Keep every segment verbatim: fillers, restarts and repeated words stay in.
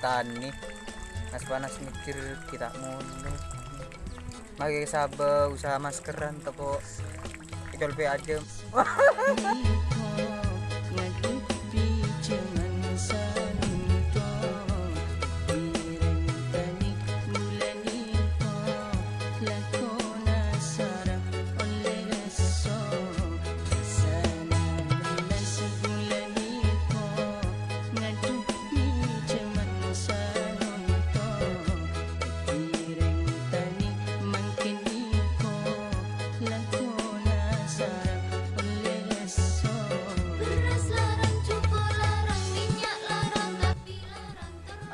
Tani. Panas-panas mikir kita mulu. Make sabâ usaha maskeran toko Ecol P aja.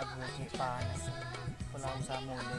Abu, cè' panas. Pola usaha molè.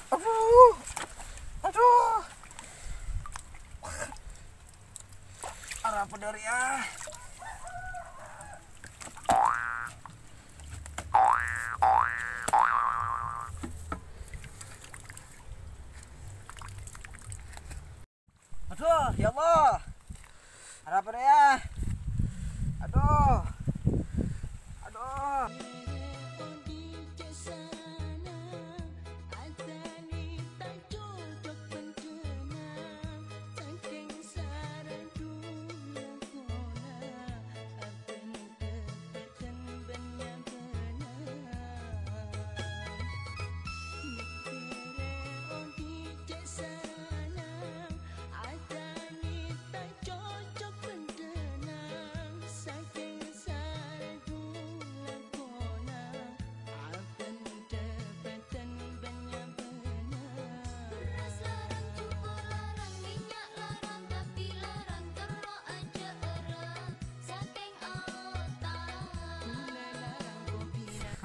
Aduh. Aduh. Arapa dâri, ah. Aduh, ya Allah. Arapa rèya? Aduh. Aduh.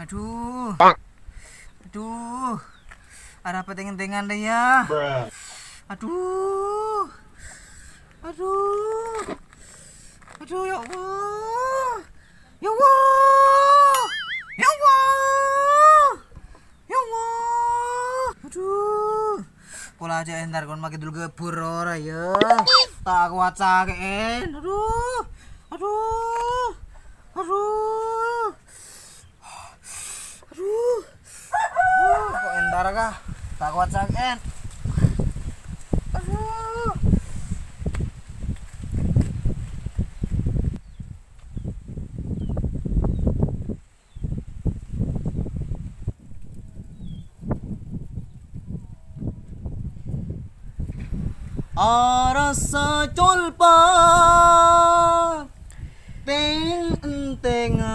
Aduh. Aduh. Arapa tèng-tèngan dâ, ya. Aduh. Aduh. Aduh, ya Allah. Ya Allah. Ya Allah. Ya Allah. Aduh. Pola aja entar kon make dulu gebur ora ya. Tak kuat sake'en. Aduh. Aduh. Aduh. Aduh. Aduh, kok entar kah? Tak kuat sake'en. Aduh. Arassa colpa teng-entengan.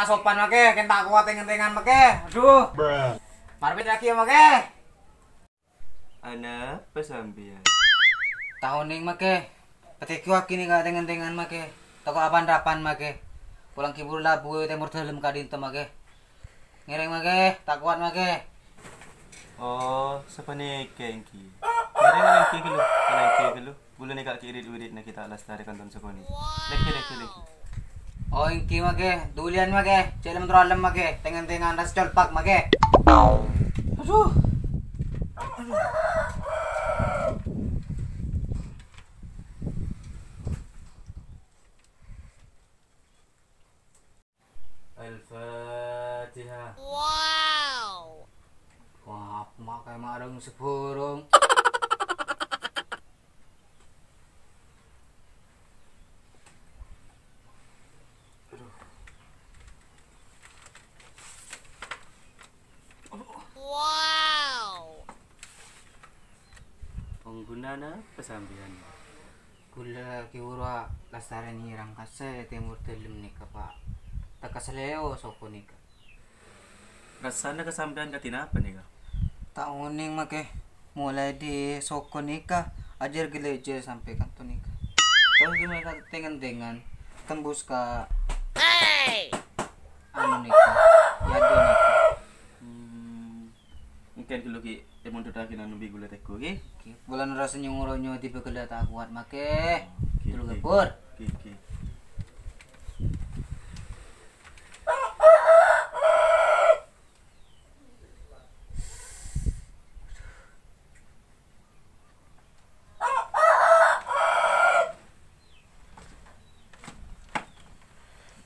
Sopan, Make, kèng ta' kowat tèng-ngèntèngan, Make. Aduh. Marbit lagi ya, Make. Anapa sampèyan? Ta' onèng, Make. Patègguwaghi nèka tèng-ngèntèngan, Make. Tako' apan-rapan, Make. Polana ghi' buru labu tèmor dâlem ka'dinto, Make. Ngèrèng, Make. Ta' kowat, Make. Oh, sapanèka èngghi. Ngèrèng, èngghi ghâllu. Èngghi ghâllu. Bulâ nèka ghi' rit-wiritna ghi' ta' lastarè kanton sakonè'. Lèngghi, lèngghi, lèngghi. Oh, èngghi, Make. Dhuliyân, Make. Jhâ' lem-terro alem, Make. Tèng-ngèntèngan rassa colpak, Make. Aduh. Aduh. Al-Fatihah. Wow. Wah, makai mareng seburung. Aduh. Wow. Panggunana apa sampèyan? Ghulâ ghi' buru lastarè nyèrang ka sè tèmor dâlem nèka, Pa'. Tèka salèo soko nèka. Rassana ka sampèyan kadhi napa nèka? Ta' onèng, Make. Molaè dhi soko nèka, ajâr-ghâlâjâr sampè' kanto nèka. Tao ghi' ma'è ka tèng-ngèntèngan, tembus ka anu nèka, yadâ nèka. Hmm. Èngghi ghâllu ghi' èmondhudhâghi nanu bi' ghulâ tèggu ghi. Ghi, bulâ nerros nyongo-ronyo dhibi' ghulâ ta' kowat, Make. Ghi, Dulu ghi. Gabur. Ghi, ghi.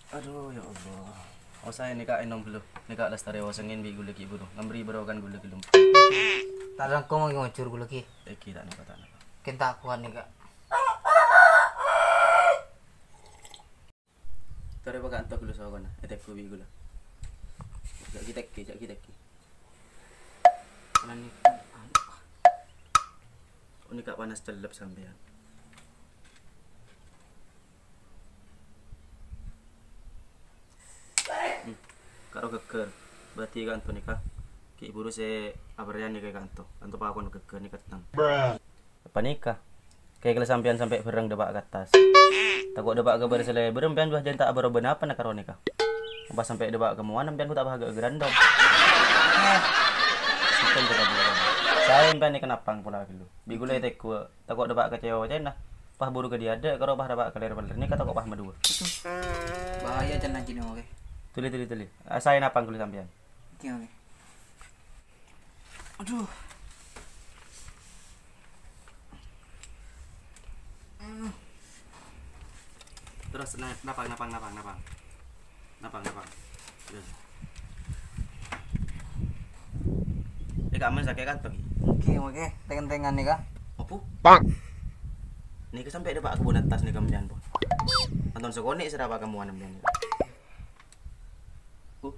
Aduh, ya Allah. Osa nèka ènom ghâllu. Nèka lastarè osengngèn bi' ghulâ ghi' buru. Ngambri barokan ghulâ ghâllu. Ta' langkong lagi ngojur ghulâ ghi'. Èngghi ta' napa, ta' napa. Kèng ta' kowat nèka. Torè pakanto ghâllu sokona, ètèggu bi' ghulâ. Jhâ' ghi' tèggi, jhâ' ghi' tèggi. Lan nèka, anu, ah. Nèka panas cellep sampèyan. Hmm, karo ghâggâr. Berarti kanto nèka. Ghi' buru sè aberrèyan nèka kanto. Kanto pakon ghâggâr nèka tennang. Panèka, kèkèl sampèyan sampè' bhâreng dâpa' ka attas. Tako' dâpa' ka bârâs lèbâr, sampèyan jiyâ jhân ta' abârâ bân apa na karo nèka. Pas sampè' dâpa' ka mowana, sampèyan ghu ta' bâhâghâ gherandong. Sèttong ka bârâs. Saè sampèyan nèka napang pola ghâllu. Bi' ghulâ ètèggu, tako' dâpa' ka cèwèna. Pas buru ka diyâ adâ', karo pas dâpa' ka lèr-pèlèr. Nèka tako' pas maduwâ. Bahaya can anjing oke. Tuli, tuli, tuli. Ah, saè napang ghâllu sampèyan. Oke, oke. Aduh. Terus na-, napang, napang, napang, napang. Napang, napang. Terus. Nèka aman sakè' kanto. Oke, oke. Teng-tengan nèka. Apa? Pak. Nèka sampè' dâpa' ka bun attas nèka sampèyan, Bu. Anton sakonè' sè dâpa' ka mowana sampèyan nèka. Bu.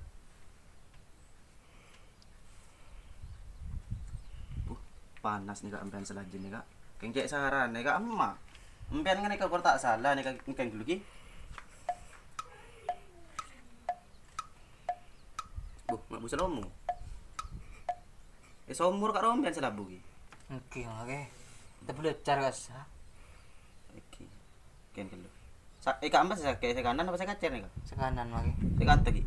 Buh, panas nèka sampèyan salajin nèka. Kèng cè' saran nèka, emma. Sampèyan nèka kor ta' sala nèka, kèng ghâllu ghi. Buh, ma' bu salomo. Eh, somor ka' rombèyan salabu ghi. Oke, oke. Kita belajar, guys, ya. Oke. Kèng ghâllu. Sa-, è, ka' emma sè sakè', sè kanan apa sè kacèr nèka? Sè kanan, Mak. Sè kanto ghi?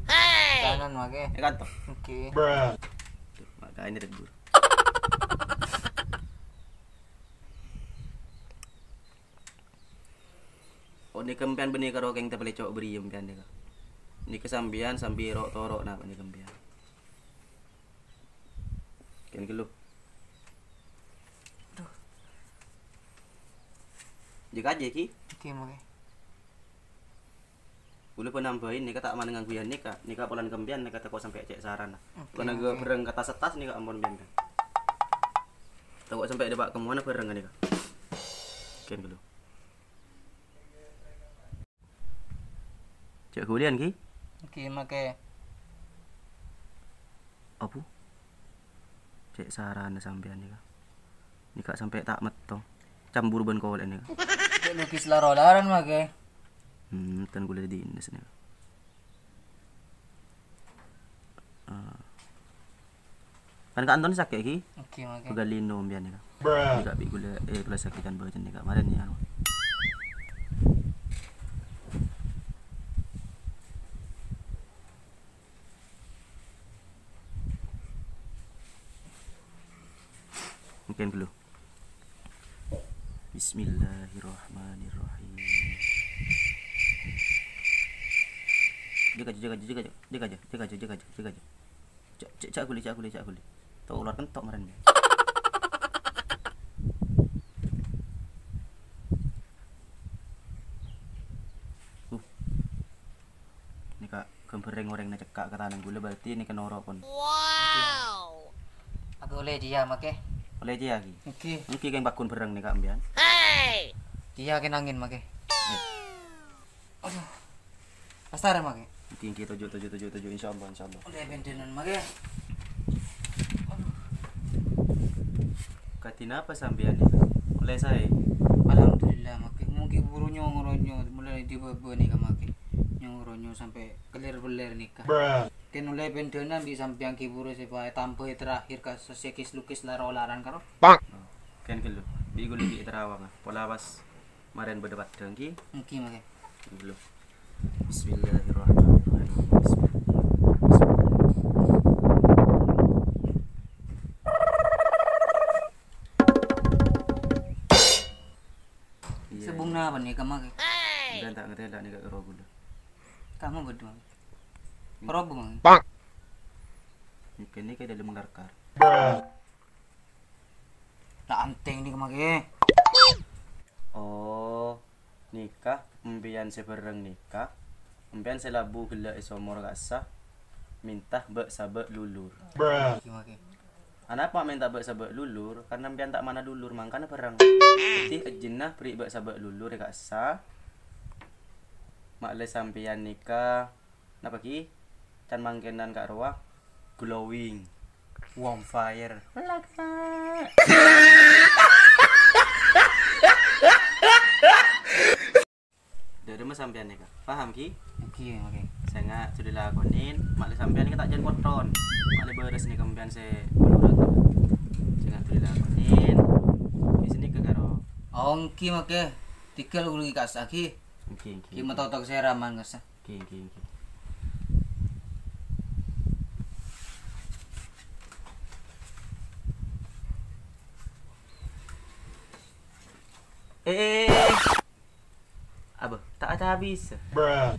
Kanan, Mak. Sè kanto? Oke. Duh, makanya tegur. Oh, nèka sampèyan bânnè karo kèng tapalèco' bâriyâ sampèyan nèka. Nèka sampèyan sambi ro'-toro' napa nèka sampèyan? Kèng ghâllu. Aduh. Jâgâ jâ, Ki. Oke, Mak. Ghulâ panambâi nèka ta' manèng ngangghuyan nèka. Nèka polana sampèyan nèka tako' sampè' cè' sarana. Oke, polana oke. Bhâreng ka attas-attas nèka ampon sampèyan. Tako' sampè' dâpa' ka mowana bhâreng nèka. Kèng ghâllu. Cè' ghuliyân, Ki? Oke, Mak. Apa? Cè' sarana sampèyan nèka. Nèka sampè' ta' mettong. Cambur bân kolè' nèka. Cè' lukis laro-laran, Mak. Hmm, ten kulâ dinnes nèka. Kan Kak Anton sakè', ghi? Oke, oke. Pèghâl lino sampèyan, nèka. Nèka bi' ghulâ, eh, ghulâ sakè'an bâcèn, nèka. Marèn, yâ, anu. Mungkin dulu. Bismillahirrahmanirrahim. Jâgâ, jâgâ, jâgâ, jâgâ, jâgâ, jâgâ, jâgâ, jâgâ, jâgâ. Jâ', jâ', jâ' ghuli, jâ' ghuli, jâ' ghuli. To' ular kentok marèn, yâ. Uh. Nèka ghâmbhâr rèng-orèng na cekka' ka tanang ghulâ, berarti nèka noro' pon. Aku ollè jiyâ, Makè. Ollè jiyâ, ghi? Èngghi. Èngghi kèng pagghun bhâreng nèka sampèyan. Jiyâ kèng angèn, Makè. Eh. Aduh. Astarè, Makè. Èngghi, èngghi, toju', toju', toju', toju', insyaallah, insyaallah. Ollè bendhenan, Makè. Aduh. Kadhi napa sampèyan nèka? Ollè saè? Alhamdulillah, Makè. Mongkè buru nyongo-ronyo, mulai dibâbâ nèka, Makè. Nyongo-ronyo sampè' keler-beler nèka. Kèng ollè bendhenan bi' sampèyan ghi buru sè paè tambâi terakhir ka sè kis-lukis lar-olaran karo. Kèng ghâllu. Bi' ghulâ bi' terawangnga. Pola pas marèn bâdâ paddhâng ghi. Èngghi, Makè. Kèng ghâllu. Bismillahirrahmanirrahim. Bismillahirrahmanirrahim. Iyâ. Sabung napa nèka, Makè? Bukan ta' ngatèla' nèka karo ghulâ. Kamu berdua. Robo, Makè. Mungkin nèka dâlem karkar. La antèng nèka, Makè. Oh, nèka, empèyan sè bhâreng nèka, empèyan sè labu ghellâ' è somor ka'issa, mènta bâ'-sabâ' lulur. Èngghi, Makè. Anapa mènta bâ'-sabâ' lulur? Karna empèyan ta' mana dulur, mangkana bhâreng. Dhâddhi, ejjhina bherri' bâ'-sabâ' lulur è ka'issa. Ma'lè sampèyan nèka Napa ghi? Can mangkènan ka' rowa glowing, on fire. Laka. Dâ' remma sampèyan nèka. Paham ghi? Èngghi, oke. Sènga' sè dilakonin, ma'lè sampèyan nèka ta' jhân potton. Ma'lè bârâs nèka sampèyan sè nurut. Sènga' sè dilakonin. Ghi sanèka karo. Oh, èngghi, oke. Tèghâl ghulâ ghi ka'issa ghi. Èngghi, èngghi. Ghi matotok sè raman ka'issa. Èngghi, èngghi, èngghi. Eh, eh, eh, eh. Apa? Tak ada habis.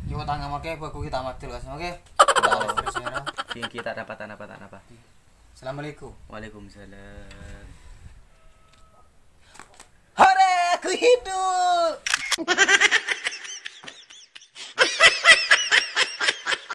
Yo, tangan oke, bagus kita amatir, Kas, oke? Kita refresh ya, no? Èngghi, èngghi, ta' napa, ta' napa, ta' napa. Assalamualaikum. Waalaikumsalam. Hore, aku hidup.